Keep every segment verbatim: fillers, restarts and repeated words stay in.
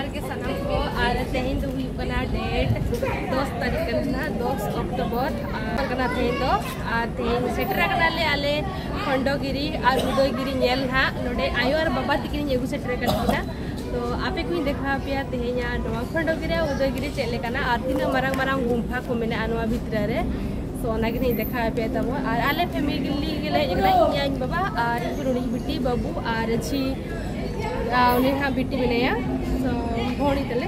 ᱡᱚᱦᱟᱨ ᱜᱮ ᱥᱟᱱᱟᱢ ᱠᱚ᱾ ᱟᱨ ᱛᱮᱦᱮᱧ ᱫᱚ ᱦᱩᱭᱩᱜ ᱠᱟᱱᱟ ᱰᱮᱴ ᱫᱚᱥ ᱛᱟᱹᱨᱤᱠᱷ ᱠᱟᱱᱟ, ᱫᱚᱥ ᱚᱠᱴᱳᱵᱚᱨ᱾ ᱟᱨ ᱠᱟᱱᱟ ᱛᱮᱦᱮᱧ ᱫᱚ, ᱟᱨ ᱛᱮᱦᱮᱧ ᱥᱮᱴᱮᱨ ᱟᱠᱟᱱᱟᱞᱮ ᱟᱞᱮ ᱠᱷᱚᱱᱰᱚᱜᱤᱨᱤ ᱟᱨ ᱩᱫᱚᱭᱜᱤᱨᱤ ᱧᱮᱞ ᱱᱟᱦᱟᱜ᱾ ᱱᱚᱰᱮ ᱟᱭᱳ ᱟᱨ ᱵᱟᱵᱟ ᱛᱤᱠᱤᱱᱤᱧ ᱟᱹᱜᱩ ᱥᱮᱴᱮᱨ ᱟᱠᱟᱫ ᱠᱤᱱᱟ᱾ ᱛᱚ ᱟᱯᱮ ᱠᱚᱧ ᱫᱮᱠᱷᱟᱣ ᱟᱯᱮᱭᱟ ᱛᱮᱦᱮᱧᱟᱜ ᱱᱚᱣᱟ ᱠᱷᱚᱱᱰᱚᱜᱤᱨᱤ ᱟᱨ ᱩᱫᱚᱭᱜᱤᱨᱤ ᱪᱮᱫ ᱞᱮᱠᱟᱱᱟ ᱟᱨ ᱛᱤᱱᱟᱹᱜ ᱢᱟᱨᱟᱝ ᱢᱟᱨᱟᱝ ᱜᱩᱢᱯᱷᱟ ᱠᱚ ᱢᱮᱱᱟᱜᱼᱟ ᱱᱚᱣᱟ ᱵᱷᱤᱛᱨᱤ ᱨᱮ᱾ ᱛᱚ ᱚᱱᱟ ᱜᱮᱞᱤᱧ ᱫᱮᱠᱷᱟᱣ ᱟᱯᱮᱭᱟ ᱛᱟᱵᱚ᱾ ᱟᱨ ᱟᱞᱮ ᱯᱷᱮᱢᱤᱞᱤ ᱜᱮᱞᱮ ᱦᱮᱡ ᱟᱠᱟᱱᱟ, ᱤᱧ ᱟᱭᱳ ᱵᱟᱵᱟ ᱟᱨ ᱤᱧ ᱵᱩᱰᱤ ᱵᱤᱴᱤ, ᱵᱟᱹᱵᱩ ᱟᱨ ᱡᱷᱤ, ᱟᱨ ᱩᱱᱤ ᱦᱟᱸᱜ ᱵᱤᱴᱤ ᱢᱮᱱᱟᱭᱟ᱾ ᱛᱚ ᱵᱷᱚᱲᱤ ᱛᱟᱞᱮ᱾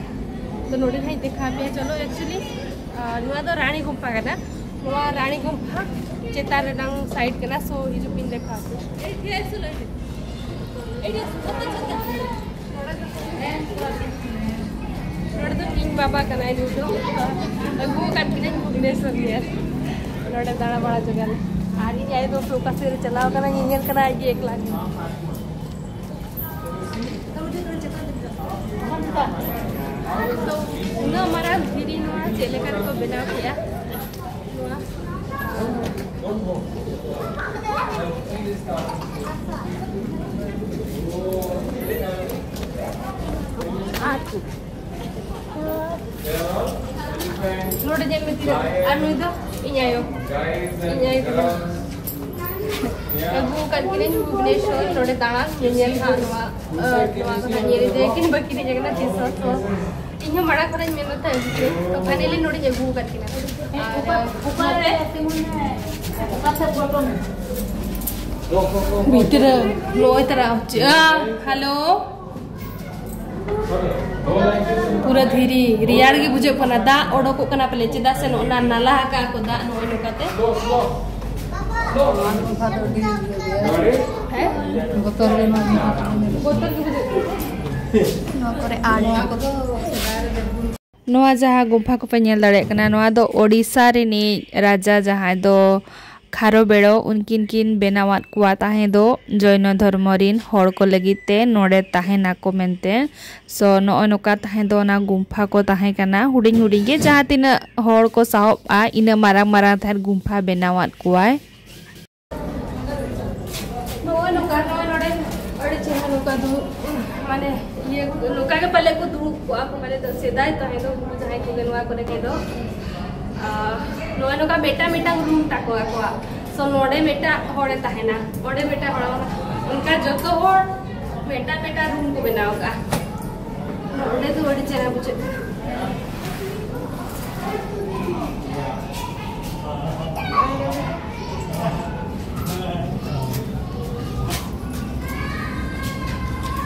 ᱛᱚ ᱱᱚᱰᱮ ᱦᱟᱸᱜ ᱤᱧ ᱫᱮᱠᱷᱟᱣ ᱟᱯᱮᱭᱟ᱾ ᱪᱚᱞᱚ, actually ᱱᱚᱣᱟ ᱫᱚ ᱨᱟᱱᱤ ᱜᱩᱢᱯᱷᱟ ᱠᱟᱱᱟ᱾ ᱱᱚᱣᱟ ᱨᱟᱱᱤ ᱜᱩᱢᱯᱷᱟ ᱪᱮᱛᱟᱱ ᱨᱮᱱᱟᱝ ᱥᱟᱭᱤᱰ ᱠᱟᱱᱟ᱾ ᱥᱳ ᱦᱤᱡᱩᱜ ᱯᱮ, ᱤᱧ ᱫᱮᱠᱷᱟᱣ ᱟᱯᱮᱭᱟ᱾ ᱱᱚᱰᱮ ᱫᱚ ᱤᱧ ᱵᱟᱵᱟ ᱠᱟᱱᱟᱭ ᱱᱩᱭ ᱫᱚ᱾ ᱟᱹᱜᱩ ᱟᱠᱟᱫ ᱠᱤᱱᱟᱹᱧ ᱵᱷᱩᱵᱽᱱᱮᱥᱚᱨ ᱧᱮᱞ᱾ ᱱᱚᱰᱮ ᱫᱟᱬᱟ ᱵᱟᱲᱟ ᱡᱚᱜᱟᱞᱮ᱾ ᱟᱨ ᱤᱧ ᱟᱭᱳ ᱫᱚ ᱚᱠᱟ ᱥᱮᱫ ᱨᱮ ᱪᱟᱞᱟᱣ ᱠᱟᱱᱟ, ᱧᱮᱧᱮᱞ ᱠᱟᱱᱟ ᱟᱡ ᱜᱮ ᱮᱠᱞᱟ ᱜᱮ᱾ ᱛᱚ, ᱩᱱᱟᱹᱜ ᱢᱟᱨᱟᱝ ᱫᱷᱤᱨᱤ ᱱᱚᱣᱟ ᱪᱮᱫ ᱞᱮᱠᱟ ᱨᱮᱠᱚ ᱵᱮᱱᱟᱣ ᱠᱮᱜᱼᱟ? ᱱᱚᱣᱟ ᱟᱨ ᱱᱚᱰᱮ ᱧᱮᱞ ᱢᱮ ᱛᱤᱱᱟᱹᱜ, ᱟᱨ ᱱᱩᱭ ᱫᱚ ᱤᱧ ᱟᱭᱳ, ᱤᱧ ᱟᱭᱳ ᱛᱟᱠᱚ᱾ ᱟᱹᱜᱩ ᱟᱠᱟᱫ ᱠᱤᱱᱟᱹᱧ ᱵᱷᱩᱵᱽᱱᱮᱥᱚᱨ ᱱᱚᱰᱮ ᱫᱟᱬᱟᱱ ᱧᱮᱧᱮᱞ ᱦᱟᱸᱜ ᱱᱚᱣᱟ, ᱟᱸ, ᱱᱚᱣᱟ ᱠᱚ ᱦᱟᱸᱜ ᱧᱮᱞ ᱤᱫᱤᱭᱟᱠᱤᱱ ᱵᱟᱹᱠᱤᱱ ᱦᱮᱡ ᱟᱠᱟᱱᱟ ᱛᱤᱥ ᱦᱚᱸ᱾ ᱛᱚ ᱤᱧ ᱦᱚᱸ ᱢᱟᱲᱟᱝ ᱠᱷᱚᱱᱤᱧ ᱢᱮᱱ ᱫᱟ ᱛᱚ ᱟᱹᱜᱩ ᱠᱤᱱᱟᱹᱧ᱾ ᱛᱚ finally ᱱᱚᱰᱮᱧ ᱟᱹᱜᱩ ᱟᱠᱟᱫ ᱠᱤᱱᱟ᱾ ᱟᱨ, ᱟᱸ, ᱵᱷᱤᱛᱨᱤ ᱱᱚᱜᱼᱚᱭ ᱛᱟᱨᱟ ᱦᱚᱪᱚᱜᱼᱟ᱾ ᱦᱮᱞᱳ᱾ ᱯᱩᱨᱟᱹ ᱫᱷᱤᱨᱤ, ᱨᱮᱭᱟᱲ ᱜᱮ ᱵᱩᱡᱷᱟᱹᱜ ᱠᱟᱱᱟ᱾ ᱫᱟᱜ ᱚᱰᱚᱠᱚᱜ ᱠᱟᱱᱟ ᱯᱟᱞᱮ, ᱪᱮᱫᱟᱜ ᱥᱮ ᱱᱚᱜᱼᱚ ᱱᱟ ᱱᱟᱞᱟ ᱟᱠᱟᱜ ᱠᱚ ᱫᱟᱜ ᱱᱚᱜᱼᱚᱭ ᱱᱚᱝᱠᱟᱛᱮ᱾ ᱱᱚᱣᱟ ᱜᱩᱢᱯᱷᱟ ᱫᱚ ᱟᱹᱰᱤ ᱤᱭᱟᱹ ᱜᱮᱭᱟ᱾ ᱦᱮᱸ? ᱵᱚᱛᱚᱨ ᱜᱮ ᱱᱚᱣᱟ ᱜᱩᱢᱯᱷᱟ ᱫᱚ ᱢᱮᱱᱟᱜᱼᱟ᱾ ᱵᱚᱛᱚᱨ ᱜᱮ ᱵᱩᱡᱷᱟᱹᱜ ᱠᱟᱱᱟ᱾ ᱱᱚᱣᱟ ᱠᱚᱨᱮ ᱟᱨ ᱱᱚᱣᱟ ᱠᱚᱫᱚ ᱥᱮᱫᱟᱭ ᱨᱮ ᱱᱚᱣᱟ ᱡᱟᱦᱟᱸ ᱜᱩᱢᱯᱷᱟ ᱠᱚᱯᱮ ᱧᱮᱞ ᱫᱟᱲᱮᱭᱟᱜ ᱠᱟᱱᱟ, ᱱᱚᱣᱟ ᱫᱚ ᱳᱰᱤᱥᱟ ᱨᱤᱱᱤᱡ ᱨᱟᱡᱟ, ᱡᱟᱦᱟᱸᱭ ᱫᱚ ᱠᱷᱟᱨᱚ ᱵᱮᱲᱚ, ᱩᱱᱠᱤᱱ ᱠᱤᱱ ᱵᱮᱱᱟᱣᱟᱫ ᱠᱚᱣᱟ ᱛᱟᱦᱮᱸ ᱫᱚ ᱡᱚᱭᱱᱚ ᱫᱷᱚᱨᱢᱚ ᱨᱤᱱ ᱦᱚᱲ ᱠᱚ ᱞᱟᱹᱜᱤᱫ ᱛᱮ ᱱᱚᱰᱮ ᱛᱟᱦᱮᱱᱟᱠᱚ ᱢᱮᱱᱛᱮ᱾ ᱥᱚ ᱱᱚᱜᱼᱚᱭ ᱱᱚᱝᱠᱟ ᱛᱟᱦᱮᱸ ᱫᱚ ᱚᱱᱟ ᱜᱩᱢᱯᱷᱟ ᱠᱚ ᱛᱟᱦᱮᱸ ᱠᱟᱱᱟ, ᱦᱩᱰᱤᱧ ᱦᱩᱰᱤᱧ ᱜᱮ, ᱡᱟᱦᱟᱸ ᱛᱤᱱᱟᱹᱜ ᱦᱚᱲ ᱠᱚ ᱥᱟᱦᱚᱵᱼᱟ ᱤᱱᱟᱹᱜ ᱢᱟᱨᱟᱝ ᱢᱟᱨᱟᱝ ᱛᱟᱦᱮᱸᱫ ᱜᱩᱢᱯᱷᱟ ᱵᱮᱱᱟᱣᱟᱫ ᱠᱚᱣᱟᱭ᱾ ᱱᱚᱜᱼᱚᱭ ᱱᱚᱝᱠᱟ, ᱱᱚᱜᱼᱚᱭ ᱱᱚᱰᱮ ᱟᱹᱰᱤ ᱪᱮᱦᱨᱟ ᱚᱠᱟ ᱫᱩᱲᱩᱵ, ᱢᱟᱱᱮ, ᱤᱭᱟᱹ, ᱱᱚᱝᱠᱟ ᱜᱮ ᱯᱟᱞᱮ ᱠᱚ ᱫᱩᱲᱩᱵ ᱠᱚᱜᱼᱟ ᱠᱚ, ᱢᱟᱱᱮ, ᱫᱚ ᱥᱮᱫᱟᱭ ᱛᱟᱦᱮᱸ ᱫᱚ, ᱩᱱᱠᱩ ᱡᱟᱦᱟᱸᱭ ᱠᱚᱜᱮ ᱱᱚᱣᱟ ᱠᱚᱨᱮ ᱜᱮ ᱫᱚ, ᱟᱨ ᱱᱚᱜᱼᱚᱭ ᱱᱚᱝᱠᱟ ᱢᱤᱫᱴᱟᱝ ᱢᱤᱫᱴᱟᱝ ᱨᱩᱢ ᱛᱟᱠᱚ ᱟᱠᱚᱣᱟᱜ᱾ So, ᱱᱚᱰᱮ ᱢᱤᱫᱴᱟᱝ ᱦᱚᱲᱮ ᱛᱟᱦᱮᱱᱟ, ᱚᱸᱰᱮ ᱢᱤᱫᱴᱟᱝ ᱦᱚᱲ, ᱚᱱᱠᱟ ᱡᱚᱛᱚ ᱦᱚᱲ ᱢᱤᱫᱴᱟᱝ ᱢᱤᱫᱴᱟᱝ ᱨᱩᱢ ᱠᱚ ᱵᱮᱱᱟᱣ ᱠᱟᱜᱼᱟ᱾ ᱱᱚᱰᱮ ᱫᱚ ᱟᱹᱰᱤ ᱪᱮᱦᱨᱟ ᱵᱩᱡᱷᱟᱹᱜ ᱠᱟᱱᱟ᱾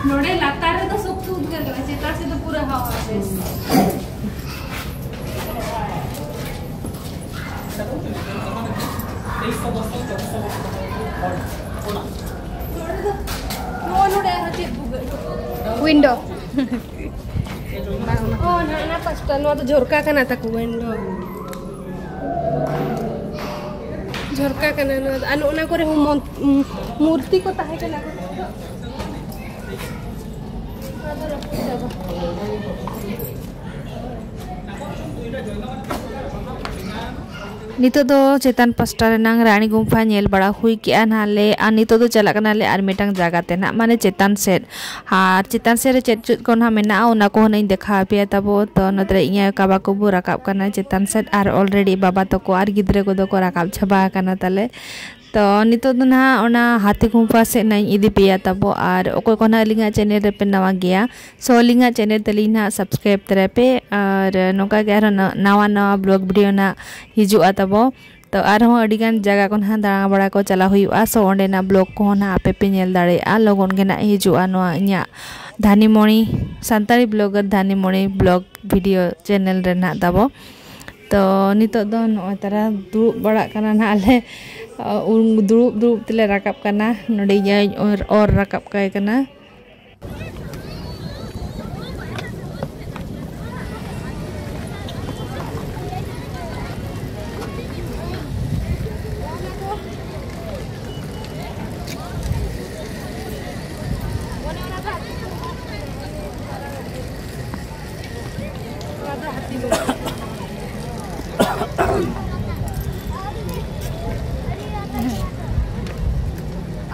ᱱᱚᱰᱮ ᱞᱟᱛᱟᱨ ᱨᱮᱫᱚ ᱥᱚᱠᱛᱚ ᱩᱫᱽᱜᱟᱹᱨ ᱠᱟᱱᱟ, ᱪᱮᱛᱟᱱ ᱥᱮᱫ ᱫᱚ ᱯᱩᱨᱟᱹ ᱦᱟᱣᱟ ᱵᱮᱥ᱾ ᱱᱚᱰᱮ ᱫᱚ, ᱱᱚᱜᱼᱚ ᱱᱚᱰᱮ ᱟᱨᱦᱚᱸ ᱪᱮᱫ ᱵᱷᱩᱜᱟᱹᱜ? ᱩᱭᱤᱱᱰᱳ᱾ ᱚ, ᱱᱟ, ᱱᱟ ᱯᱟᱥᱴᱟ, ᱱᱚᱣᱟ ᱫᱚ ᱡᱷᱚᱨᱠᱟ ᱠᱟᱱᱟ ᱛᱟᱠᱚ, ᱩᱭᱤᱱᱰᱳ᱾ ᱡᱷᱚᱨᱠᱟ ᱠᱟᱱᱟ ᱱᱚᱣᱟ ᱫᱚ᱾ ᱟᱨ ᱱᱚᱜᱼᱚ ᱱᱟ ᱠᱚᱨᱮ ᱦᱚᱸ ᱢᱚᱱ-, ᱢᱩᱨᱛᱤ ᱠᱚ ᱛᱟᱦᱮᱸ ᱠᱟᱱᱟ᱾ ᱱᱤᱛᱚᱜ ᱫᱚ ᱪᱮᱛᱟᱱ ᱯᱟᱥᱴᱟ ᱨᱮᱱᱟᱝ ᱨᱟᱱᱤ ᱜᱩᱢᱯᱷᱟ ᱧᱮᱞ ᱵᱟᱲᱟ ᱦᱩᱭ ᱠᱮᱜᱼᱟ ᱱᱟᱦᱟᱜ ᱞᱮ, ᱟᱨ ᱱᱤᱛᱚᱜ ᱫᱚ ᱪᱟᱞᱟᱜ ᱠᱟᱱᱟᱞᱮ ᱟᱨ ᱢᱤᱫᱴᱟᱝ ᱡᱟᱭᱜᱟ ᱛᱮ ᱱᱟᱦᱟᱜ, ᱢᱟᱱᱮ ᱪᱮᱛᱟᱱ ᱥᱮᱫ᱾ ᱟᱨ ᱪᱮᱛᱟᱱ ᱥᱮᱫ ᱨᱮ ᱪᱮᱫ ᱪᱮᱫ ᱠᱚ ᱱᱟᱦᱟᱜ ᱢᱮᱱᱟᱜᱼᱟ, ᱚᱱᱟ ᱠᱚᱦᱚᱸ ᱱᱟᱧ ᱫᱮᱠᱷᱟᱣ ᱟᱯᱮᱭᱟ ᱛᱟᱵᱚ᱾ ᱛᱚ, ᱱᱚᱛᱮ ᱨᱮ ᱤᱧ ᱟᱭᱳ ᱠᱟᱵᱟ ᱠᱚᱵᱚ ᱨᱟᱠᱟᱵ ᱠᱟᱱᱟ ᱪᱮᱛᱟᱱ ᱥᱮᱫ, ᱟᱨ already ᱵᱟᱵᱟ ᱛᱟᱠᱚ ᱟᱨ ᱜᱤᱫᱽᱨᱟᱹ ᱠᱚᱫᱚ ᱠᱚ ᱨᱟᱠᱟᱵ ᱪᱟᱵᱟ ᱟᱠᱟᱱᱟ ᱛᱟᱞᱮ᱾ ᱛᱚ, ᱱᱤᱛᱚᱜ ᱫᱚ ᱱᱟᱦᱟᱜ ᱚᱱᱟ ᱦᱟᱹᱛᱤ ᱜᱩᱢᱯᱷᱟ ᱥᱮᱫ ᱱᱟᱧ ᱤᱫᱤ ᱯᱮᱭᱟ ᱛᱟᱵᱚ, ᱟᱨ ᱚᱠᱚᱭ ᱠᱚ ᱱᱟᱦᱟᱜ ᱟᱹᱞᱤᱧᱟᱜ channel ᱨᱮᱯᱮ ᱱᱟᱣᱟ ᱜᱮᱭᱟ, so ᱟᱹᱞᱤᱧᱟᱜ channel ᱛᱟᱹᱞᱤᱧ ᱱᱟᱦᱟᱜ subscribe ᱛᱟᱨᱟᱭ ᱯᱮ, ᱟᱨ ᱱᱚᱝᱠᱟ ᱜᱮ ᱟᱨᱦᱚᱸ ᱱᱟ-, ᱱᱟᱣᱟ ᱱᱟᱣᱟ vlog video ᱱᱟᱦᱟᱜ ᱦᱤᱡᱩᱜᱼᱟ ᱛᱟᱵᱚ᱾ ᱛᱚ, ᱟᱨᱦᱚᱸ ᱟᱹᱰᱤ ᱜᱟᱱ ᱡᱟᱭᱜᱟ ᱠᱚ ᱱᱟᱦᱟᱜ ᱫᱟᱬᱟ ᱵᱟᱲᱟ ᱠᱚ ᱪᱟᱞᱟᱣ ᱦᱩᱭᱩᱜᱼᱟ, so ᱚᱸᱰᱮᱱᱟᱜ vlog ᱠᱚᱦᱚᱸ ᱱᱟᱦᱟᱜ ᱟᱯᱮ ᱯᱮ ᱧᱮᱞ ᱫᱟᱲᱮᱭᱟᱜᱼᱟ᱾ ᱞᱚᱜᱚᱱ ᱜᱮ ᱱᱟᱦᱟᱜ ᱦᱤᱡᱩᱜᱼᱟ ᱱᱚᱣᱟ ᱤᱧᱟᱹᱜ Dhani ᱢᱚᱬᱤ, Santali blogger Dhani ᱢᱚᱬᱤ vlog video channel ᱨᱮ ᱱᱟᱦᱟᱜ ᱛᱟᱵᱚ᱾ ᱛᱚ, ᱱᱤᱛᱚᱜ ᱫᱚ ᱱᱚᱜᱼᱚᱭ ᱛᱟᱨᱟ ᱫᱩᱲᱩᱵ ᱵᱟᱲᱟᱜ ᱠᱟᱱᱟ ᱱᱟᱦᱟᱜ ᱞᱮ, ᱩᱱ ᱫᱩᱲᱩᱵ ᱫᱩᱲᱩᱵ ᱛᱮᱞᱮ ᱨᱟᱠᱟᱵ ᱠᱟᱱᱟ᱾ ᱱᱚᱰᱮ ᱤᱧ ᱟᱭᱳᱧ ᱚᱨ, ᱚᱨ ᱨᱟᱠᱟᱵ ᱠᱟᱭ ᱠᱟᱱᱟ᱾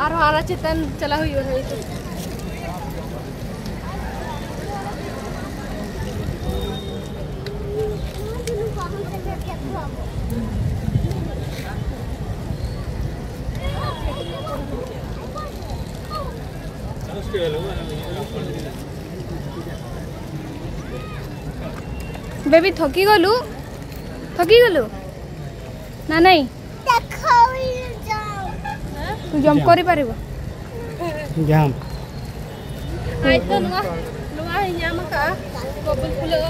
ᱟᱨᱦᱚᱸ ᱟᱨᱚ ᱪᱮᱛᱟᱱ ᱪᱟᱞᱟᱣ ᱦᱩᱭᱩᱜᱼᱟ ᱱᱤᱛᱚᱜ᱾ ବେବି ଥକି ଗଲୁ? ଥକି ଗଲୁ ନା ନାଇଁ? ତୁ ଜମ୍ପ କରିପାରିବୁ? ᱡᱟᱢ ᱟᱡ ᱫᱚ ᱱᱚᱣᱟ ᱱᱚᱣᱟ ᱦᱚᱸᱭ ᱧᱟᱢ ᱟᱠᱟᱫᱼᱟ, ᱠᱚᱯᱚᱞ ᱠᱷᱩᱞᱟᱹᱣ᱾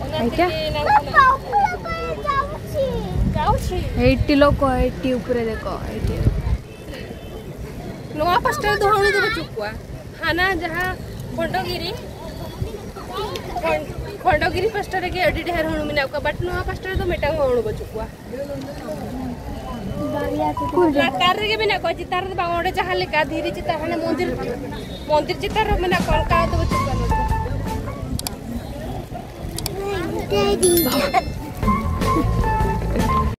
ᱚᱱᱟ ᱟᱪᱪᱷᱟ᱾ ᱛᱮᱜᱮ ᱮᱱᱟᱝ ᱠᱷᱚᱱᱟᱜ ᱡᱟᱣᱪᱷᱤ᱾ ଏଇଟି ଲୋକ ଏଇଟି ଉପରେ ଦେଖ ଏଇଟି। ᱱᱚᱣᱟ ᱯᱟᱥᱴᱟ ᱨᱮᱫᱚ ᱦᱟᱹᱬᱩ ᱫᱚ ᱵᱟᱹᱪᱩᱜ ᱠᱚᱣᱟ᱾ ᱦᱟᱱᱟ ᱡᱟᱦᱟᱸ ᱠᱷᱚᱱᱰᱚᱜᱤᱨᱤ, ᱠᱷᱚᱱ- ᱠᱷᱚᱱᱰᱚᱜᱤᱨᱤ ᱯᱟᱥᱴᱟ ᱨᱮᱜᱮ ᱟᱹᱰᱤ ᱰᱷᱮᱨ ᱦᱟᱹᱬᱩ ᱢᱮᱱᱟᱜ ᱠᱚᱣᱟ, ᱵᱟᱴ ᱱᱚᱣᱟ ᱯᱟᱥᱴᱟ ᱨᱮᱫᱚ ᱢᱤᱫᱴᱟᱝ ᱦᱚᱸ ᱦᱟᱹᱬᱩ ᱵᱟᱹᱪᱩᱜ ᱠᱚᱣᱟ᱾ ᱞᱟᱛᱟᱨ ᱨᱮᱜᱮ ᱢᱮᱱᱟᱜ ᱠᱚᱣᱟ, ᱪᱮᱛᱟᱱ ᱨᱮᱫᱚ ᱵᱟᱝ᱾ ᱚᱸᱰᱮ ᱡᱟᱦᱟᱸ ᱞᱮᱠᱟ ᱫᱷᱤᱨᱤ ᱪᱮᱛᱟᱱ, ᱦᱟᱱᱮ ᱢᱚᱱᱫᱤᱨ, ᱢᱚᱱᱫᱤᱨ ᱪᱮᱛᱟᱱ ᱨᱮ ᱢᱮᱱᱟᱜ ᱠᱚᱣᱟ, ᱚᱱᱠᱟ ᱫᱚ ᱵᱟᱹᱪᱩᱜ ᱠᱚᱣᱟ᱾